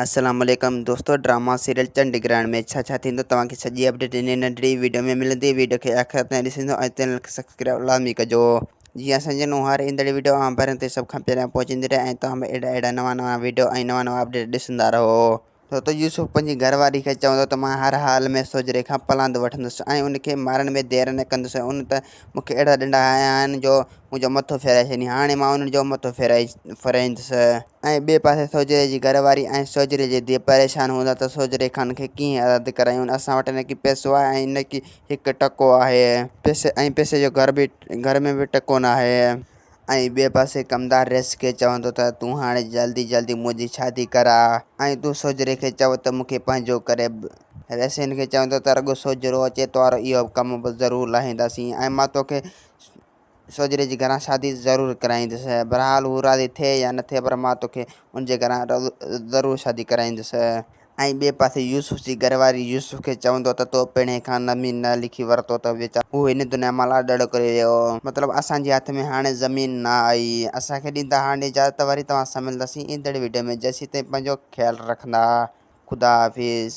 السلام عليڪم دوستو ڊراما سيريل چنڊ گرهڻ ۾ ڇا ڇا ٿيندو توهان کي سڄي اپڊيٽ هن ننڍڙي ويڊيو ۾ ملندي ويڊيو کي آخر تائين ڏسندو ۽ چينل کي سبسڪرائب لازمي ڪجو جيئن اسان جي نون هر ايندڙ ويڊيو اوهان ڀرين تي سڀ کان پهريان پهچندي رهي ۽ توهان به اهڙا اهڙا نوان نوان ويڊيو ۽ نوان نوان اپڊيٽ ڏسندا رهو. ڇو ته يوسف پنهنجي گهر واري کي چوندو ته مان هر حال ۾ سوجهري کان پلاند وٺندس ۽ ان کي مارڻ ۾ دير نه ڪندس ان ته مون کي اهڙا ڏنڊا هنيا آهن جو منهنجو مٿو ڦيرائي ڇڏيائين هاڻي مان ان جو مٿو ڦيرائي ڦيرائيندس. ۽ ٻئي پاسي سوجهري جي گهر واري ۽ سوجهري جي ڌيء پريشان هوندا ته سوجهري خان کي ڪيئن آزاد ڪرايون اسان وٽ نه ڪي پئسو آهي ۽ نه ڪي هڪ ٽڪو آهي. پئسي ۽ پئسي جو گهر به گهر ۾ به ٽڪو نه آهي. ۽ ٻئي پاسي ڪمدار ريس کي چوندو ته تون هاڻي جلدي جلدي منهنجي شادي ڪراء ۽ تون سوجهري کي چئو ته مون کي پنهنجو ڪري. ريس هن کي چوندو ته رڳو سوجهرو اچي توارو اهو ڪم به ضرور لاهينداسين ۽ مان توکي سوجهري جي گهران شادي ضرور ڪرائيندس. بهرحال هو راضي ٿئي يا نه ٿئي پر مان توکي ان جي گهران ضرور شادي ڪرائيندس. ۽ ٻئي پاسي يوسف جي گهر واري يوسف کي چوندو ته تو پڻهين کان زمين نه لکي ورتو ته ويچارو هو هن دنيا مان لاڏاڻو ڪري ويو. مطلب اسان جي هٿ ۾ هاڻي زمين نه آئي. اسان کي ڏيندا هاڻي اجازت وري توهان سان ملنداسين ايندڙ وڊيو ۾ جيسين تائين پنهنجو خيال رکندا. خدا حافظ.